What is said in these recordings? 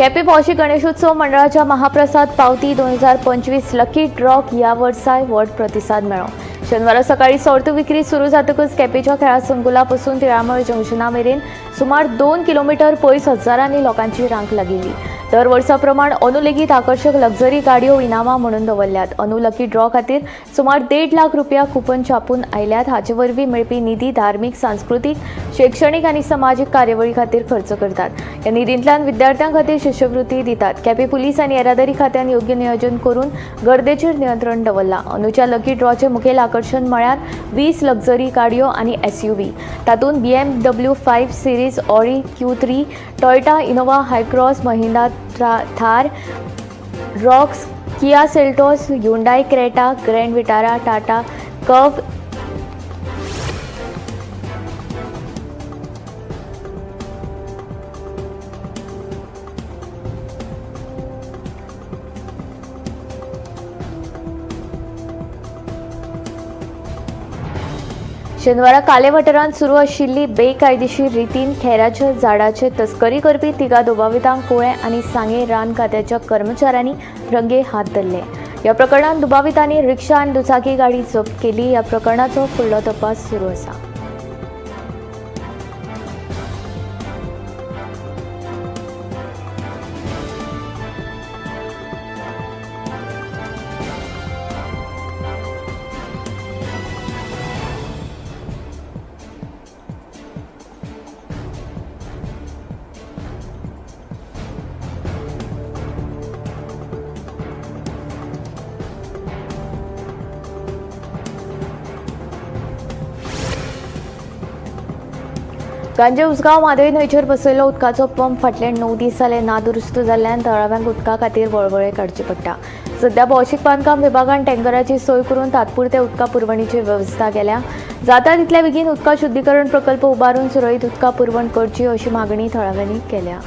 केपें भौशीक गणेशोत्सव मंडळाच्या महाप्रसाद पावती 2025 लकी ड्रॉक ह्या वर्साय व्हड प्रतिसाद मेळ्ळो. शेनवारा सकाळी सोर्त विक्री सुरू जातकच केपेंच्या खेळा संकुला पसून तिळामळ जंक्शना मेरेन सुमार 2 किलोमीटर पयस हजारांनी लोकांची रांक लागिल्ली. दर वर्सा प्रमाण अंदू लेगीत आकर्शक लक्झरी गाडयो इनामां म्हणून दवरल्यात. अंदू लकी ड्रॉ खातीर सुमार 1.5 लाख रुपया कुपन छापून आयल्यात. हाचे वरवीं मेळपी निधी धार्मीक, सांस्कृतीक, शैक्षणीक आनी समाजीक कार्यावळी खातीर खर्च करतात. ह्या निधींतल्यान विद्यार्थ्यां खातीर शिश्यवृत्ती दितात. केपें पुलीस आनी येरादारी खात्यान योग्य नियोजन करून गर्देचेर नियंत्रण दवरलां. अंदूच्या लकी ड्रॉचें मुखेल आकर्शण म्हळ्यार 20 लक्झरी गाडयो आनी SUV. तातूंत BMW 5 series, Audi Q3, Toyota Innova Hycross, Mahindra Thar Roxx, Kia Seltos, Hyundai Creta, Grand Vitara, Tata Curvv, शेनवारा काले वाठारांत सुरू आशिल्ली बेकायदेशीर रितीन खेराच्या झाडाचे तस्करी करपी 3 दुबावितांक कुळें आनी सांगें रान खात्याच्या कर्मचाऱ्यांनी रंगे हात धरले. ह्या प्रकरणांत दुबावितांनी रिक्षा आनी दुचाकी गाडी जप्त केली. ह्या प्रकरणाचो फुडलो तपास सुरू आसा. गांजे उसगांव म्हादय न्हंयचेर बसयल्लो उदकाचो पंप फाटले 9 दीस जाले नादुरुस्त जाल्ल्यान थळाव्यांक उदका खातीर वळवळे काडचे पडटा. सध्या भौशीक बांदकाम विभागान टँकराची सोय करून तात्पुरत्या उदका पुरवणीची वेवस्था केल्या. जाता तितल्या बेगीन उदका शुद्धीकरण प्रकल्प उबारून सुरळीत उदका पुरवण करची अशी मागणी थळाव्यांनी केल्या.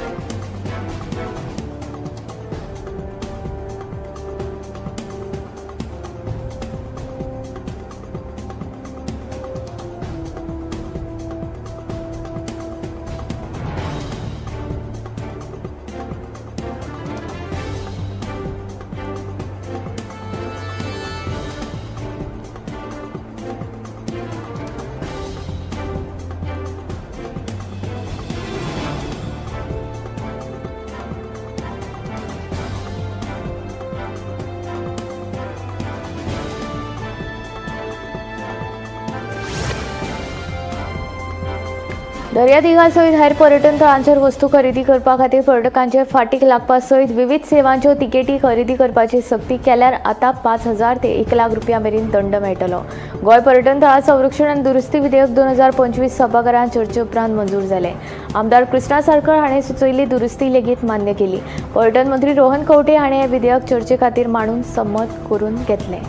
दर्यादिगां सयत हेर पर्यटन थळांचेर वस्तू खरेदी करपा खातीर पर्यटकांचे फाटीक लागपा सयत विविध सेवांच्यो तिकेटी खरेदी करपाची सक्ती केल्यार आतां 5,000 ते 1 लाख रुपया मेरेन दंड मेळटलो. गोंय पर्यटन थळां संरक्षण आनी दुरुस्ती विधेयक 2025 सभाघरांत चर्चे उपरांत मंजूर जालें. आमदार कृष्णा साळकर हाणें सुचयल्ली दुरुस्ती लेगीत मान्य केली. पर्यटन मंत्री रोहन खंवटे हाणें हें विधेयक चर्चे खातीर मांडून संमत करून घेतलें.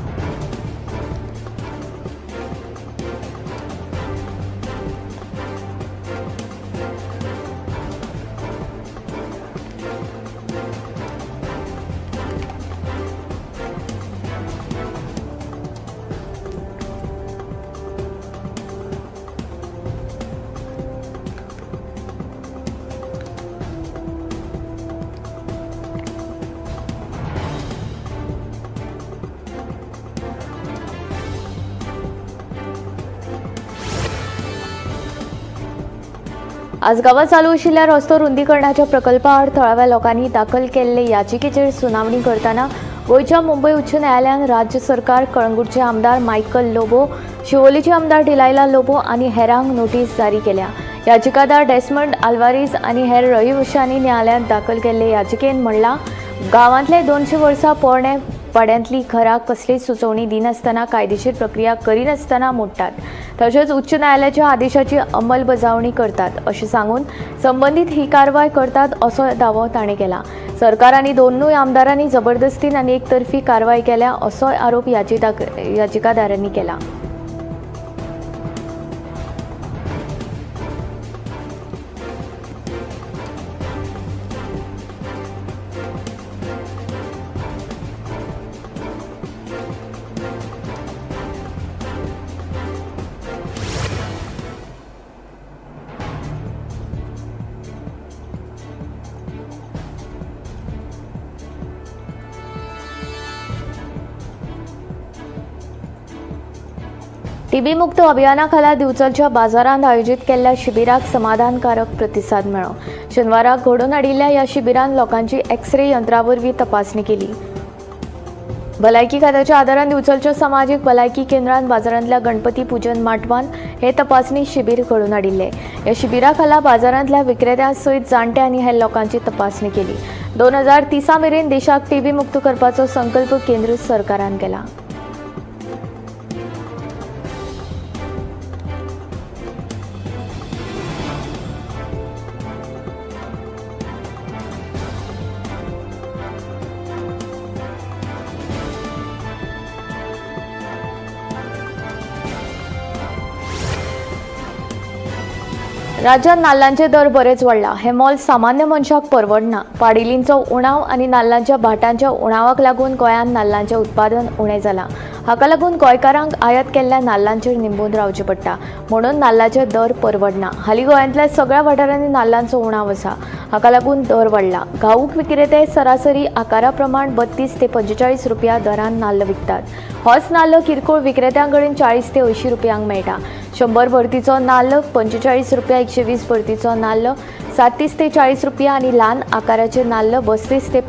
आज गांवांत चालू आशिल्ल्या रस्तो रुंदीकरणाच्या प्रकल्पा आड थळाव्या लोकांनी दाखल केल्ले याचिकेचेर सुनावणी करतना गोंयच्या मुंबय उच्च न्यायालयान राज्य सरकार, कळंगूटचे आमदार मायकल लोबो, शिवोलीचे आमदार डिलायला लोबो आनी हेरांक नोटीस जारी केल्या. याचिकादार डेस्मंड आल्वारीज आनी हेर रहिवाशांनी न्यायालयांत दाखल केल्ले याचिकेन म्हणलां, गांवांतले 200 वर्सां पोरणे वाड्यांतली घरां कसलीच सुचोवणी दिनासतना, कायदेशीर प्रक्रिया करिनासतना मोडटात, तशेंच उच्च न्यायालयाच्या आदेशाची अंमलबजावणी करतात अशें सांगून संबंदीत ही कारवाय करतात असो दावो ताणें केला. सरकार आनी दोनूय आमदारांनी जबरदस्तीन आनी एकतर्फी कारवाय केल्या असोय आरोप याचिकादारांनी केला. टीबी मुक्त अभियाना खाला दिवचलच्या बाजारांत आयोजीत केल्ल्या शिबिराक समाधानकारक प्रतिसाद मेळ्ळो. शेनवाराक घडोवन हाडिल्ल्या ह्या शिबिरांत लोकांची एक्सरे यंत्रा वरवीं तपासणी केली. भलायकी खात्याच्या आदारान दिवचलच्या समाजीक भलायकी केंद्रान बाजारांतल्या गणपती पूजन माटवान हे तपासणी शिबीर घडोवन हाडिल्ले. ह्या शिबिरा खाला बाजारांतल्या विक्रेत्यां सयत जाणटे आनी हेर लोकांची तपासणी केली. 2030 मेरेन देशाक टीबी मुक्त करपाचो संकल्प केंद्र सरकारान केला. राज्यात नाल्लांचे दर बरेच वाडला. हे मोल सामान्य मनशाक परवडना. पाडिलींचो उणाव आनी नाल्लांच्या भाटांच्या उणावाक लागून गोंयांत नाल्लांचें उत्पादन उणें जालां. हाका लागून गोंयकारांक आयात केल्ल्या नाल्लांचेर निंबून रावचें पडटा, म्हणून नाल्लाचे दर परवडना. हालीं गोंयांतल्या सगळ्या वाठारांनी नाल्लांचो उणाव आसा. हाका लागून दर वाडला. घाऊक विक्रेते सरासरी आकारा प्रमाण 32 ते 45 रुपया दरान नाल्ल विकतात. होच नाल्ल किरकोळ विक्रेत्यां कडेन 40 ते 80 रुपयांक मेळटा. 100 भरतीचो नाल्ल 45 रुपया, 120 भरतीचो नाल्ल 37 ते 40 रुपया आनी ल्हान आकाराचे नाल्ल 32 ते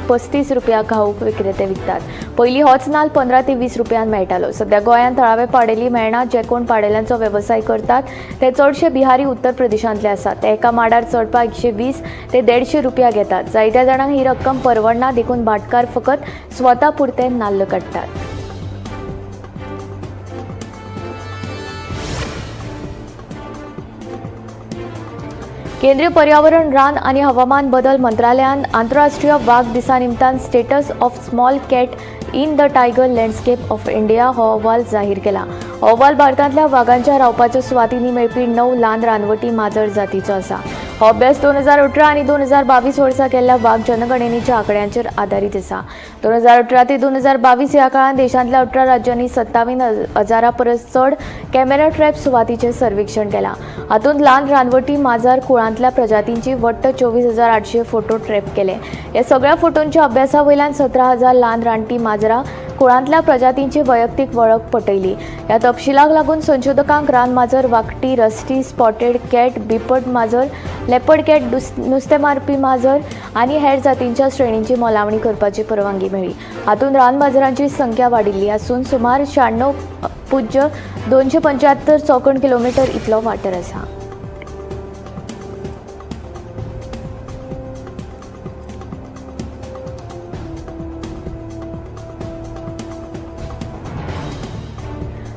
35 रुपया घाऊक विक्रेते विकतात. पयलीं होच नाल्ल 15 ते 20 रुपयान मेळटालो. सद्या गोंयांत थळावे पाडेली मेळना. जे कोण पाडेल्यांचो वेवसाय करतात ते चडशे बिहारी उत्तर प्रदेशांतले आसात. ते एका माडार चडपाक 120 ते 150 रुपया घेतात. जायत्या जाणांक ही रक्कम परवडना, देखून भाटकार फकत स्वता पुरते नाल्ल काडटात. केंद्रीय पर्यावरण रान आनी हवामान बदल मंत्रालयान आंतरराष्ट्रीय वाग दिसा निमतान status of small cat in the tiger landscape of India हो अहवाल जाहीर केला. हो अहवाल भारतांतल्या वागांच्या रावपाच्या सुवातींनी मेळपी 9 ल्हान रानवटी माजर जातीचो आसा. हो अभ्यास 2018 आनी 2022 वर्सा केल्ल्या वाग जनगणनेच्या आंकड्यांचेर आदारीत आसा. 2018 ते 2022 ह्या काळांत देशांतल्या 18 राज्यांनी 57,000 परस चड कॅमेरा ट्रॅप सुवातीचें सर्वेक्षण केलां. हातूंत ल्हान रानवटी माजर कुळांतल्या प्रजातींची वट्ट 24,800 फोटो ट्रॅप केले. ह्या सगळ्या फोटोंच्या अभ्यासा वयल्यान 17,000 ल्हान रानटी माजरां कुळांतल्या प्रजातींची वैयक्तीक वळख पटयली. ह्या तपशिलाक लागून संशोधकांक रान माजर, वागटी, रस्टी स्पॉटेड कॅट, बिपट माजर, लेपर्ड कॅट, नुस्तें मारपी माजर आनी हेर जातींच्या श्रेणींची मोलावणी करपाची परवानगी मेळ्ळी. हातूंत रान माजरांची संख्या वाडिल्ली आसून सुमार 96.275 चौखण किलोमिटर इतलो वाठार आसा.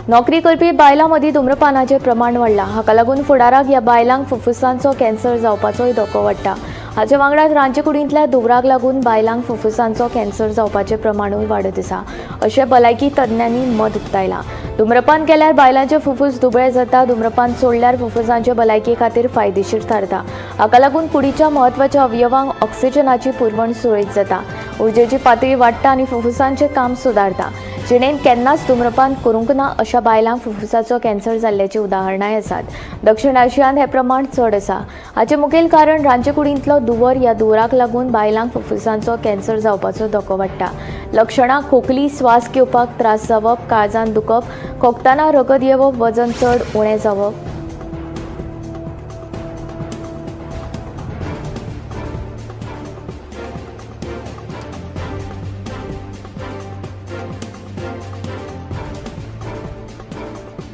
नोकरी करपी बायलां मदीं धूम्रपानाचें प्रमाण वाडलां. हाका लागून फुडाराक ह्या बायलांक फुफ्फुसांचो कॅन्सर जावपाचोय धोको वाडटा. हाचे वांगडाच रांदचे कुडींतल्या धुंवराक लागून बायलांक फुफ्फुसांचो कॅन्सर जावपाचें प्रमाणूय वाडत आसा, अशें भलायकी तज्ञांनी मत उक्तायलां. धूम्रपान केल्यार बायलांचे फुफ्फुस दुबळे जाता. धूम्रपान सोडल्यार फुफ्फुसांचे भलायके खातीर फायदेशीर थारता. हाका लागून कुडीच्या म्हत्वाच्या अवयवांक ऑक्सिजनाची पुरवण सुरळीत जाता, उर्जेची पातळी वाडटा आनी फुफ्फुसांचें काम सुदारता. जिणेंत केन्नाच धूम्रपान करूंक ना अशा बायलांक फुफ्फुसाचो कॅन्सर जाल्ल्याची उदाहरणांय आसात. दक्षिण आशियांत हें प्रमाण चड आसा. हाचें मुखेल कारण रांदचे कुडींतलो धुंवर. ह्या धुंवराक लागून बायलांक फुफ्फुसांचो कॅन्सर जावपाचो धोको वाडटा. लक्षणां खोकली, स्वास घेवपाक त्रास जावप, काळजांत दुखप, खोकतना रगत येवप, वजन चड उणें जावप.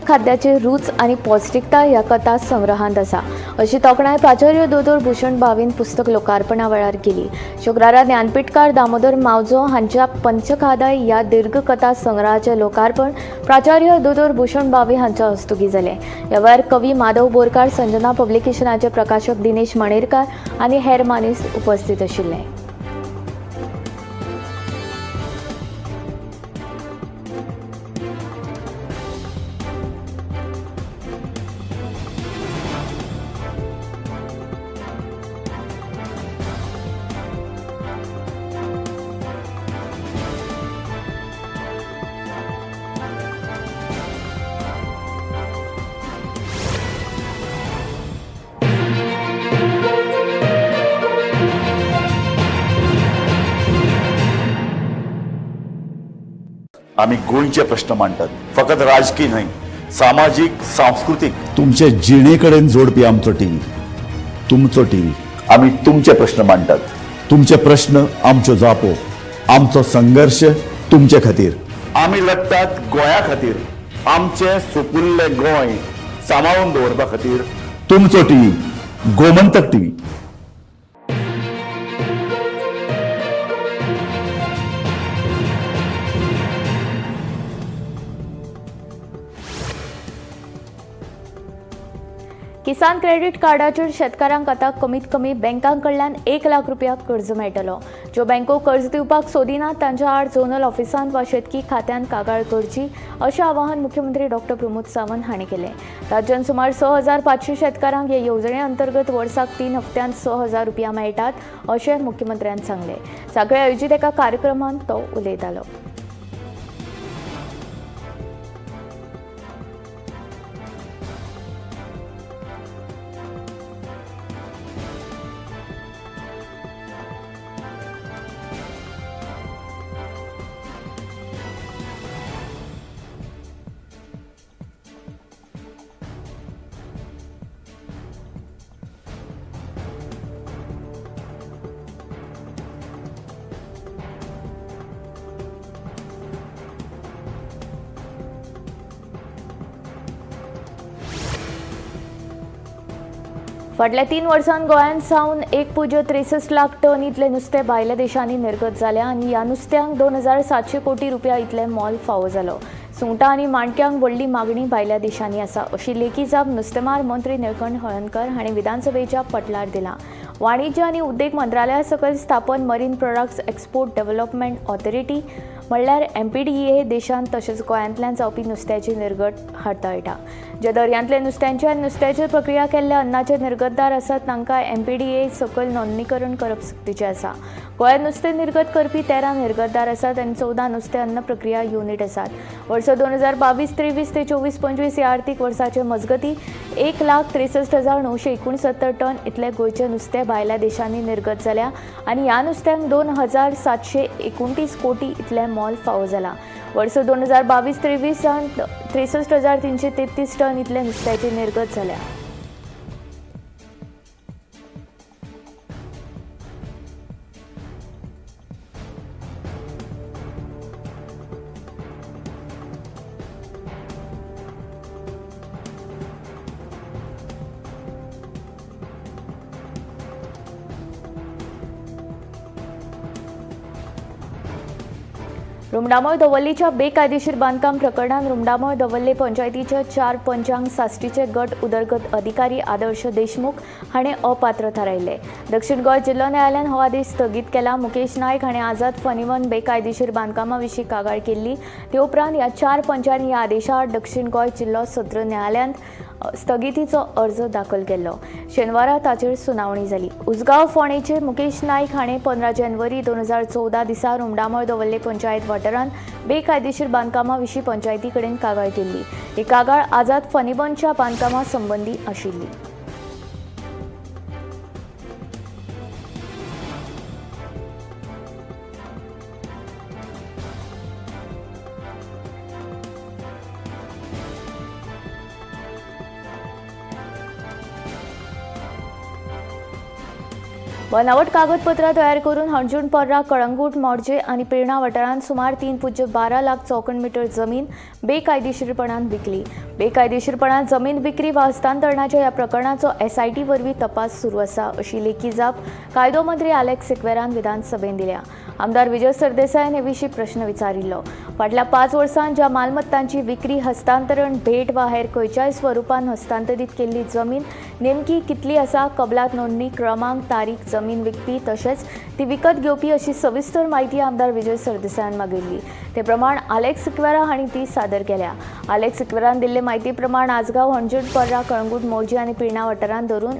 खाद्याची रूच आनी पौश्टिकता ह्या कथा संग्रहांत आसा, अशी तोखणाय प्राचार्य दोतोर भूषण भावेन पुस्तक लोकार्पणा वेळार केली. शुक्रारा ज्ञानपीठकार दामोदर मावजो हांच्या पंचखादाय ह्या दीर्घकथा संग्रहाचें लोकार्पण प्राचार्य दोतोर भूषण भावे हांच्या हस्तुकीं जालें. ह्या वेळार कवी माधव बोरकार, संजना पब्लिकेशनाचे प्रकाशक दिनेश मणेरकार आनी हेर मानेस्त उपस्थित आशिल्ले. आमी गोंयचे प्रश्न मांडटात, फकत राजकी न्हय. सामाजीक, सांस्कृतीक, तुमचे जिणे कडेन जोडपी आमचो टीव्ही, तुमचो टीव्ही. आमी तुमचे प्रश्न मांडटात. तुमचे प्रश्न आमच्यो जापो, आमचो संघर्श तुमचे खातीर. आमी लडटात गोंया खातीर, आमचें सुपुल्लें गोंय सांबाळून दवरपा खातीर. तुमचो टीव्ही, गोमंतक टीव्ही. किसान क्रेडीट कार्डाचेर शेतकारांक आतां कमीत कमी बँकां कडल्यान 1 लाख रुपया कर्ज मेळटलो. ज्यो बँको कर्ज दिवपाक सोदिनात तांच्या आड झोनल ऑफिसांत वा शेतकी खात्यांत कागाळ करची अशें आवाहन मुख्यमंत्री डॉक्टर प्रमोद सावंत हांणी केलें. राज्यांत सुमार 6500 शेतकारांक हे येवजणे अंतर्गत वर्साक 3 हप्त्यांत 6000 रुपया मेळटात अशें मुख्यमंत्र्यान सांगलें. सांखळे आयोजीत एका कार्यक्रमांत तो उलयतालो. फाटल्या 3 वर्सांत गोंयांत सावन 1.63 लाख टन इतलें नुस्तें भायल्या देशांनी निर्गत जालें आनी ह्या नुस्त्यांक 2700 कोटी रुपया इतलें मोल फावो जालो. सुंगटां आनी माणक्यांक व्हडली मागणी भायल्या देशांनी आसा अशी लेखी जाप नुस्तेमार मंत्री निळकंठ हळर्णकर हांणी विधानसभेच्या पटलार दिला. वाणिज्य आनी उद्देग मंत्रालया सकयल स्थापन marine products export development authority म्हणल्यार MPDA देशांत तशेंच गोंयांतल्यान जावपी नुस्त्याची निर्गत हाताळटा. जे दर्यांतले नुस्त्यांचे आनी नुस्त्याचेर प्रक्रिया केल्ल्या अन्नाचे निर्गतदार आसात तांकां MPDA सकयल नोंदणीकरण करप सक्तीचें आसा. गोंयांत नुस्तें निर्गत करपी 13 निर्गतदार आसात आनी 14 नुस्तें अन्न प्रक्रिया युनीट आसात. वर्स 2022-23 ते 24-25 ह्या आर्थीक वर्साचे मजगती 1,63,969 टन इतलें गोंयचें नुस्तें भायल्या देशांनी निर्गत जाल्या आनी ह्या नुस्त्यांक 2729 कोटी इतलें मोल फावो जाला. वर्स 2022-23 63,333 टन इतलें नुस्त्याची निर्गत जाल्या. रुमडामळ दवर्लेच्या बेकायदेशीर बांदकाम प्रकरणात रुमडामळ दवर्ले पंचायतीच्या 4 पंचांक साश्टीचे गट उदरगत अधिकारी आदर्श देशमुख हाणें अपात्र थारायले. दक्षिण गोंय जिल्लो न्यायालयान हो आदेश स्थगीत केला. मुकेश नायक हाणें आझाद फनीवन बेकायदेशीर बांदकामा विशीं कागाळ केल्ली. ते उपरांत ह्या 4 पंचांनी ह्या आदेशा आड दक्षिण गोंय जिल्लो सत्र न्यायालयांत स्थगितीचो अर्ज दाखल केल्लो. शेनवारा ताचेर सुनावणी जाली. उसगांव फोंडेचे मुकेश नायक हाणें 15 जानेवारी 2014 दिसा रुमडामळ दवर्ले पंचायत वाठारांत बेकायदेशीर बांदकामा विशीं पंचायती कडेन कागाळ केल्ली. ही कागाळ आझाद फनीबनच्या बांदकामा संबंदी आशिल्ली. बनावट कागदपत्रां तयार करून हणजूण पर्रा, कळंगूट, मोरजे आनी पिर्णा वाठारांत सुमार 3.12 लाख चौखण मीटर जमीन बेकायदेशीरपणान विकली. बेकायदेशीरपणान जमीन विक्री वा हस्तांतरणाच्या ह्या प्रकरणाचो SIT वरवीं तपास सुरू आसा अशी लेखी जाप कायदो मंत्री आलेक्स सिक्वेरान विधानसभेन दिल्या. आमदार विजय सरदेसायान हे विशीं प्रश्न विचारिल्लो. फाटल्या 5 वर्सांत ज्या मालमत्तांची विक्री, हस्तांतरण, भेट वा हेर खंयच्याय स्वरुपान हस्तांतरीत केल्ली जमीन नेमकी कितली आसा, कबलात नोंदणी क्रमांक, तारीख, जमीन विकपी तशेंच ती विकत घेवपी अशी सविस्तर माहिती आमदार विजय सरदेसायान मागिल्ली. ते प्रमाण आलेक्स सिक्वेरा हांणी ती सादर केल्या. आलेक्स सिक्वेरान दिल्ले माहिती प्रमाण आजगांव, हणजूण पर्रा, कळंगूट, मोरजी आनी पिर्णा वाठारांत धरून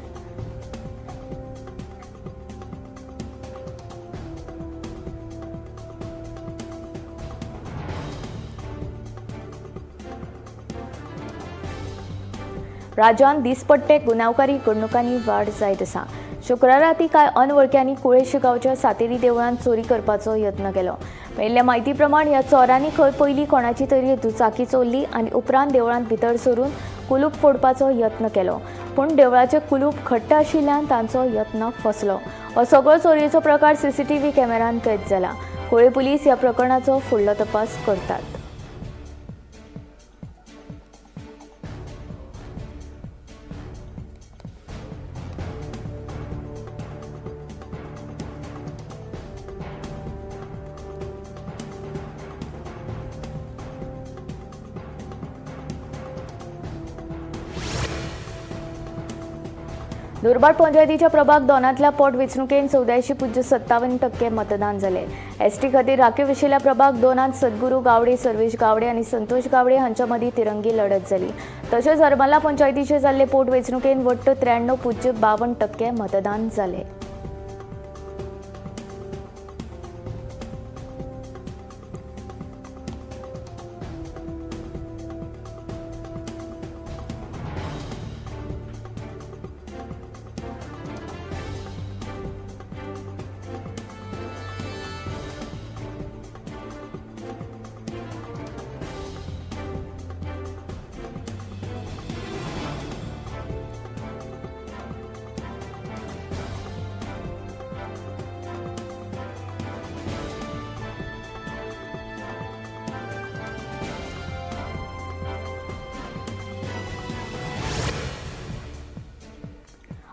राज्यांत दिसपट्टे गुन्यांवकारी घडणुकांनी वाड जायत आसा. शुक्रारा राती कांय अनवळख्यांनी कुळेशी गांवच्या सातेरी देवळांत चोरी करपाचो यत्न केलो. मेळिल्ल्या म्हायती प्रमाण ह्या चोरांनी खंय पयलीं कोणाची तरी दुचाकी चोरली आनी उपरांत देवळांत भितर सरून कुलूप फोडपाचो यत्न केलो, पूण देवळाचे कुलूप घट्ट आशिल्ल्यान तांचो यत्न फसलो. हो सगळो चोरयेचो प्रकार सीसीटीव्ही कॅमेरान कैद जाला. कुळे पुलीस ह्या प्रकरणाचो फुडलो तपास करतात. दुर्भाट पंचायतीच्या प्रभाग 2तल्या पोट वेंचणुकेंत 84.57% मतदान जालें. एसटी खातीर राखीव आशिल्ल्या प्रभाग 2 सद्गुरू गावडे, सर्वेश गावडे आनी संतोष गावडे हांच्या मदीं तिरंगी लढत जाली. तशेंच हरमला पंचायतीचे जाल्ले पोट वेंचणुकेंत वट्ट 93.52% मतदान जालें.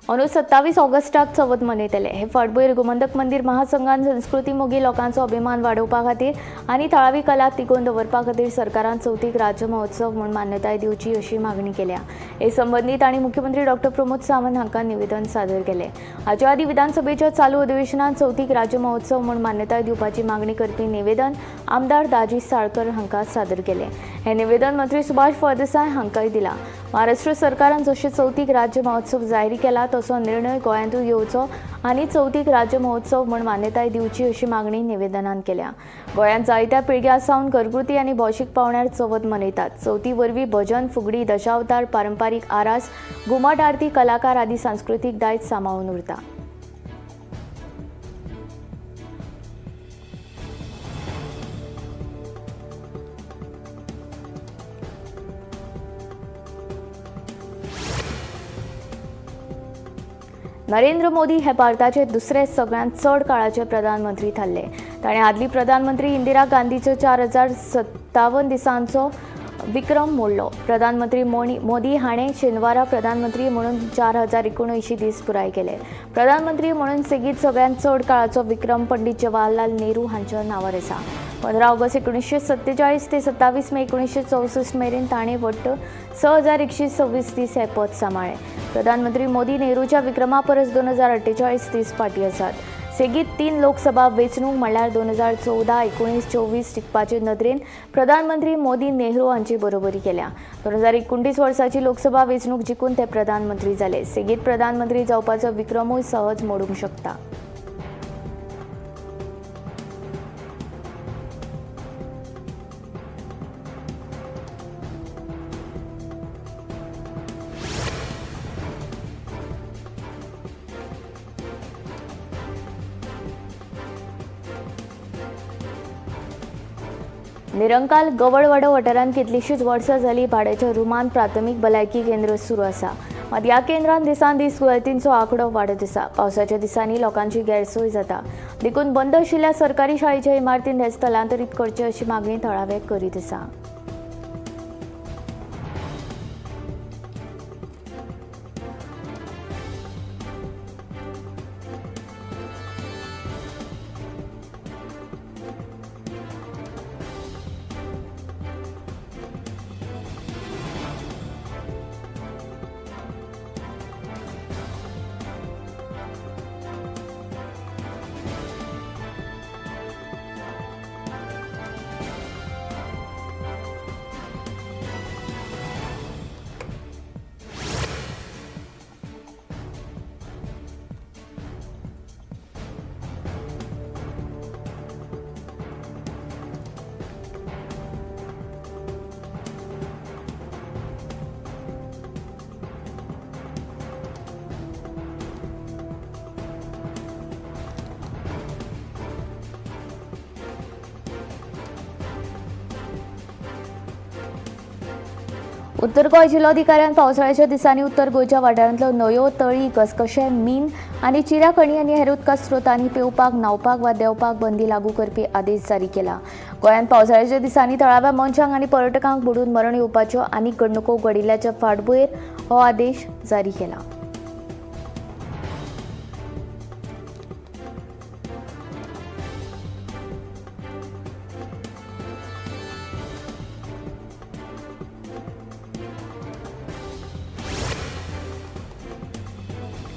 अंदू 27 ऑगस्टाक चवथ मनयतले. हे फाटभूंयेर गोमंतक मंदीर महासंघान संस्कृती मोगी लोकांचो अभिमान वाडोवपा खातीर आनी थळावी कला तिगोवन दवरपा खातीर सरकारान चवथीक राज्य महोत्सव म्हूण मान्यताय दिवची अशी मागणी केल्या. हे संबंदीत तांणी मुख्यमंत्री डॉक्टर प्रमोद सावंत हांकां निवेदन सादर केलें. हाचे आदीं विधानसभेच्या चालू अधिवेशनांत चवथीक राज्य महोत्सव म्हूण मान्यताय दिवपाची मागणी करपी निवेदन आमदार दाजी साळकर हांकां सादर केलें. हे निवेदन मंत्री सुभाष फळदेसाय हांकांय दिलां. महाराष्ट्र सरकारान जशें चवथीक राज्य महोत्सव जाहीर केला तसो निर्णय गोंयांतूय घेवचो आनी चवथीक राज्य महोत्सव म्हूण मान्यताय दिवची अशी मागणी निवेदनान केल्या. गोंयांत जायत्या पिळग्यां सावन घरगुती आनी भौशीक पावंड्यार चवथ मनयतात. चवथी वरवीं भजन, फुगडी, दशावतार, पारंपारीक आरास, घुमट आरती, कलाकार आदी सांस्कृतीक दायज सांबाळून उरता. नरेंद्र मोदी हे भारताचे दुसरे सगळ्यांत चड काळाचे प्रधानमंत्री थारले. ताणें आदली प्रधानमंत्री इंदिरा गांधीचो 4057 दिसांचो विक्रम मोडलो. प्रधानमंत्री मोदी हाणें शेनवारा प्रधानमंत्री म्हणून 4079 दीस पुराय केले. प्रधानमंत्री म्हणून सेगीत सगळ्यांत चड काळाचो विक्रम पंडित जवाहरलाल नेहरू हांच्या नांवार आसा. 15 ऑगस्ट 1947 ते 27 मे 1964 मेरेन ताणें वट्ट 6126 दीस हें पद सांबाळ्ळें. प्रधानमंत्री मोदी नेहरूच्या विक्रमा परस 2048 दीस फाटीं आसात. सेगीत 3 लोकसभा वेंचणूक म्हणल्यार 2014, 19, 24 जिखपाचे नदरेन प्रधानमंत्री मोदी नेहरू हांची बरोबरी केल्या. 2019 वर्साची लोकसभा वेंचणूक जिखून ते प्रधानमंत्री जाले. सेगीत प्रधानमंत्री जावपाचो विक्रमूय सहज मोडूंक शकता. निरंकाल गवळवाडो वाठारांत कितलींशींच वर्सां जालीं भाड्याच्या रुमांत प्राथमीक भलायकी केंद्र सुरू आसा. मात ह्या केंद्रांत दिसान दीस दुयेंतींचो आंकडो वाडत आसा. पावसाच्या दिसांनी लोकांची गैरसोय जाता, देखून बंद आशिल्ल्या सरकारी शाळेच्या इमारतींत हे स्थलांतरीत करचे अशी मागणी थळावे करीत आसा. उत्तर गोंय जिल्लोधिकाऱ्यान पावसाळ्याच्या दिसांनी उत्तर गोंयच्या वाठारांतल्यो न्हंयो, तळी, घसघशे, मीन आनी चिऱ्या खणी आनी हेर उदका स्रोतांनी पेंवपाक, न्हांवपाक वा देंवपाक बंदी लागू करपी आदेश जारी केला. गोंयांत पावसाळ्याच्या दिसांनी थळाव्या मनशांक आनी पर्यटकांक बुडून मरण येवपाच्यो आनीक घडणुको घडिल्ल्याच्या फाटभुंयेर हो आदेश जारी केला.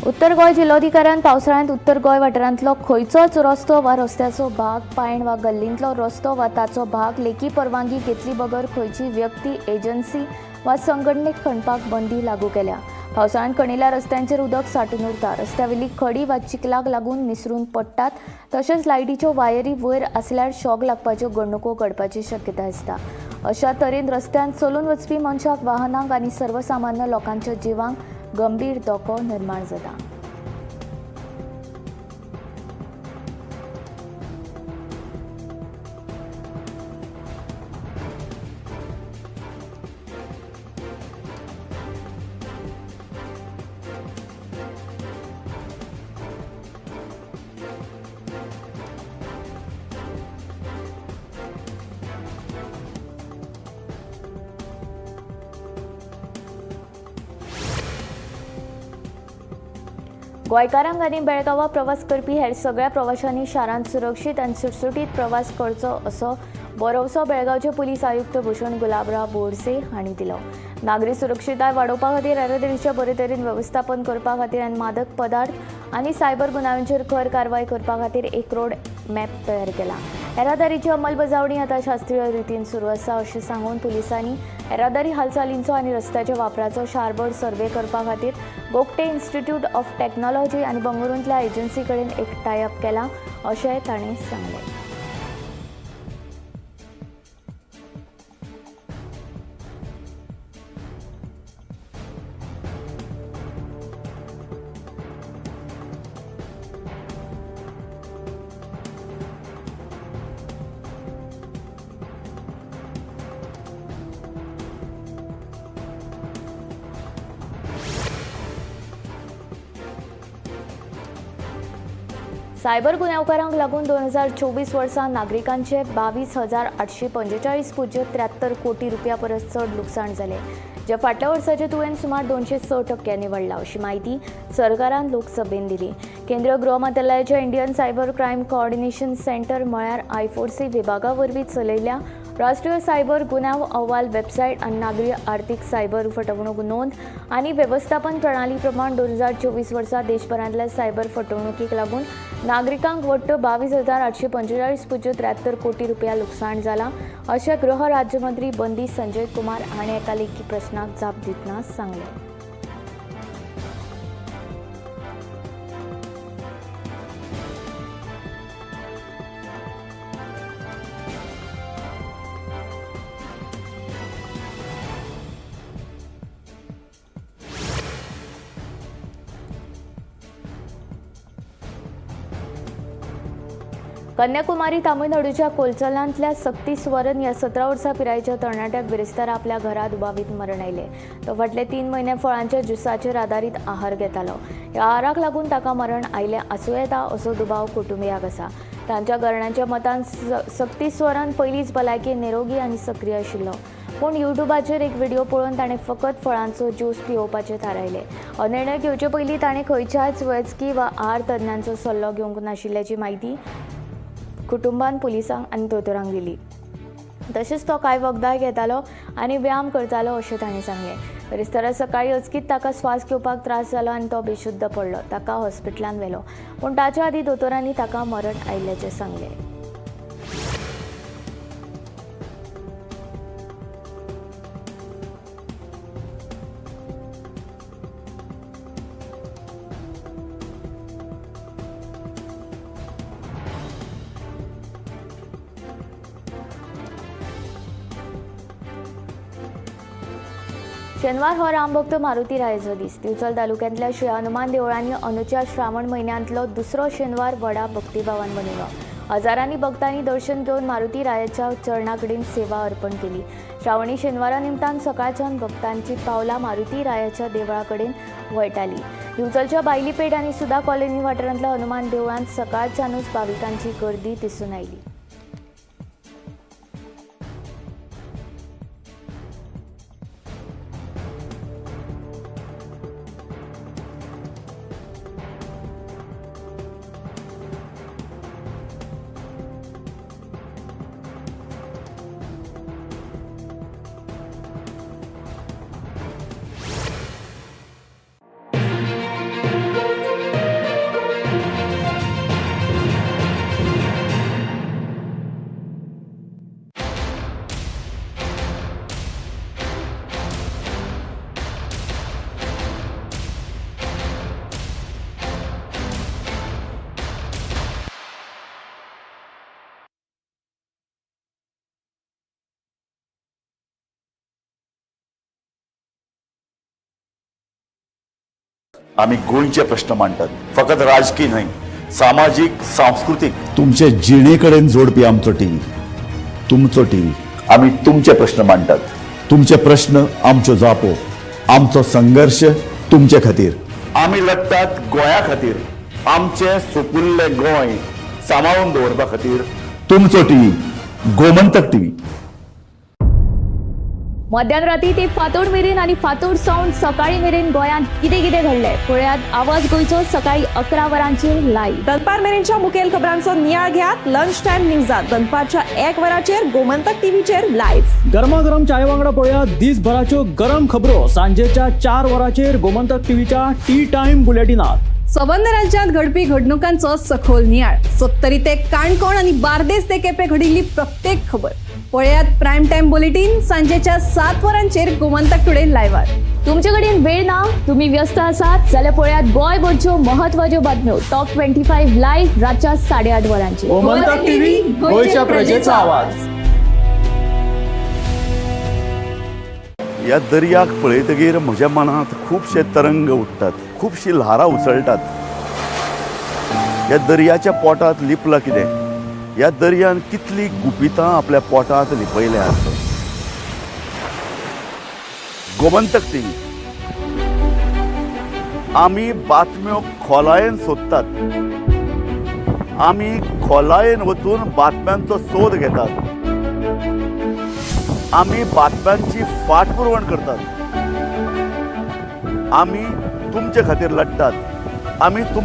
उत्तर गोंय जिल्लोधिकाऱ्यान पावसाळ्यांत उत्तर गोंय वाठारांतलो खंयचोच रस्तो वा रस्त्याचो भाग, पायण वा गल्लींतलो रस्तो वा ताचो भाग लेखी परवानगी घेतली बगर खंयची व्यक्ती, एजन्सी वा संघटनेक खणपाक बंदी लागू केल्या. पावसाळ्यांत खणिल्ल्या रस्त्यांचेर उदक सांठून उरता. रस्त्यावेली खडी वा चिखलाक लागून निसरून पडटात. तशेंच लायटीच्यो वायरी वयर आसल्यार शॉक लागपाच्यो घडणुको घडपाची शक्यताय आसता. अशा तरेन रस्त्यान चलून वचपी मनशाक, वाहनांक आनी सर्वसामान्य लोकांच्या जिवांक गंभीर धोको निर्माण जाता. गोंयकारांक आनी बेळगांवा प्रवास करपी हेर सगळ्या प्रवाशांनी शारांत सुरक्षीत आनी सुटसुटीत प्रवास करचो असो भरवसो बेळगांवचे पुलीस आयुक्त भूषण गुलाबराव बोरसे हांणी दिलो. नागरी सुरक्षितताय वाडोवपा खातीर येरादारीचें बरे तरेन वेवस्थापन करपा खातीर आनी मादक पदार्थ आनी सायबर गुन्यांवांचेर खर कारवाय करपा खातीर एक रोड मॅप तयार केला. येरादारीची अंमलबजावणी आतां शास्त्रीय रितीन सुरू आसा अशें सांगून पुलिसांनी येरादारी हालचालींचो आनी रस्त्याच्या वापराचो शारभर सर्वे करपा खातीर गोगटे इन्स्टिट्यूट ऑफ टॅक्नॉलॉजी आनी बंगळुरूंतल्या एजन्सी कडेन एक टाय अप केला अशेंय ताणें सांगलें. सायबर गुन्यांवकारांक लागून 2024 वर्सा नागरिकांचे 22,845.73 कोटी रुपया परस चड लुकसाण जालें, जे फाटल्या वर्साचे तुळेन सुमार 206% वाडलां अशी म्हायती सरकारान लोकसभेन दिली. केंद्रीय गृह मंत्रालयाच्या Indian cyber crime coordination centre म्हळ्यार I4C विभागा वरवीं चलयल्ल्या राष्ट्रीय सायबर गुन्यांव अहवाल वेबसायट आनी नागरी आर्थिक सायबर फटवणूक नोंद आनी वेवस्थापन प्रणाली प्रमाण 2024 वर्सा देशभरांतल्या सायबर फटवणुकीक लागून नागरिकांक वट्ट 22,845.73 कोटी रुपया लुकसाण जालां अशें गृह राज्यमंत्री बंदी संजय कुमार हाणें एका लेखी प्रस्नाक जाप दितना सांगलें. कन्याकुमारी तामिळनाडूच्या कोलचलांतल्या सक्तीस्वरन ह्या 17 वर्सां पिरायेच्या तरणाट्याक बिरेस्तारा आपल्या घरा दुबावीत मरण आयलें. तो फाटले 3 म्हयने फळांच्या ज्युसाचेर आदारीत आहार घेतालो. ह्या आहाराक लागून ताका मरण आयलें आसूं येता असो दुबाव कुटुंबियाक आसा. तांच्या घरण्यांच्या मतान सक्तीस्वरन पयलींच भलायकी निरोगी आनी सक्रीय आशिल्लो, पूण युट्यूबाचेर एक व्हिडिओ पळोवन ताणें फकत फळांचो ज्यूस पिवोवपाचें थारायलें. हो निर्णय घेवचे पयलीं ताणें खंयच्याच वैजकी वा आहार तज्ञांचो सल्लो घेवंक नाशिल्ल्याची म्हायती कुटुंबान पुलिसांक आनी दोतोरांक दिली. तशेंच तो कांय वखदांय घेतालो आनी व्यायाम करतालो अशें ताणें सांगलें. बिरेस्तारा सकाळीं अचकीत ताका स्वास घेवपाक त्रास जालो आनी तो बेशुद्ध पडलो. ताका हॉस्पिटलांत व्हेलो, पूण ताच्या आदीं दोतोरांनी ताका मरण आयिल्ल्याचें सांगलें. शेनवार हो रामभक्त मारुती रायाचो दीस. दिवचल तालुक्यांतल्या श्री हनुमान देवळांनी अनुच्या श्रावण म्हयन्यांतलो दुसरो शेनवार व्हडा भक्तिभावान मनयलो. हजारांनी भक्तांनी दर्शन घेवन मारुती रायाच्या चरणा कडेन सेवा अर्पण केली. श्रावणी शेनवारा निमतान सकाळच्यान भक्तांची पावलां मारुती रायाच्या देवळा कडेन वळटाली. दिवचलच्या बायलीपेठ आनी सुदा कॉलनी वाठारांतल्या हनुमान देवळांत सकाळच्यानूच भाविकांची गर्दी दिसून आयली. आमी गोंयचे प्रश्न मांडटात, फकत राजकी न्हय, सामाजीक, सांस्कृतीक. तुमचे जिणे कडेन जोडपी आमचो टीव्ही, तुमचो टीव्ही. आमी तुमचे प्रश्न मांडटात. तुमचे प्रश्न आमच्यो जापो, आमचो संघर्श तुमचे खातीर. आमी लडटात गोंया खातीर, आमचें सुपुल्लें गोंय सांबाळून दवरपा खातीर. तुमचो टीव्ही, गोमंतक टीव्ही. मध्यान राती ते फांतोड मेरेन आनी फांतोड सावन सकाळी मेरेन गोंयांत कितें कितें घडलें पळयात आवाज गोंयचो सकाळी 11 वरांचेर लायव्ह. दनपार मेरेनच्या मुखेल खबरांचो नियाळ घेयात लंच टायम न्यूजात दनपारच्या 1 वराचेर गोमंतक टीव्हीचेर लायव्ह. गरमागरम चाये वांगडा पळया दिसभराच्यो गरम खबरो सांजेच्या 4 वरांचेर गोमंतक टीव्हीच्या टी टायम बुलेटिनात. सबंद राज्यांत घडपी घडणुकांचो सखोल नियाळ, सत्तरी ते काणकोण आनी बार्देस ते केपें घडिल्ली प्रत्येक खबर पळयात प्रायम टायम बुलेटीन सांजेच्या 7 वरांचेर गोमंतक टुडे लायव्हार. तुमचे कडेन वेळ ना, तुम्ही व्यस्त आसात जाल्यार पळयात गोंयभरच्यो महत्वाच्यो बातम्यो टॉप 25 लायव्ह रातच्या 8:30 वरांचेर. गोमंतक टीव्ही, गोंयच्या प्रजेचा आवाज. ह्या दर्याक पळयतगीर म्हज्या मनांत खुबशे तरंग उठ्ठात, खुबशीं ल्हारां उसळटात. ह्या दर्याच्या पोटांत लिपलां कितें? ह्या दर्यान कितलीं गुपितां आपल्या पोटांत लिपयल्यांत? गोमंतक टीव्ही, आमी बातम्यो खोलायेन सोदतात, आमी खोलायेन वचून बातम्यांचो सोद घेतात, आमी बातम्यांची फाटपुरवण करतात. आमी तुमचे खातीर लडटात, आमी तुम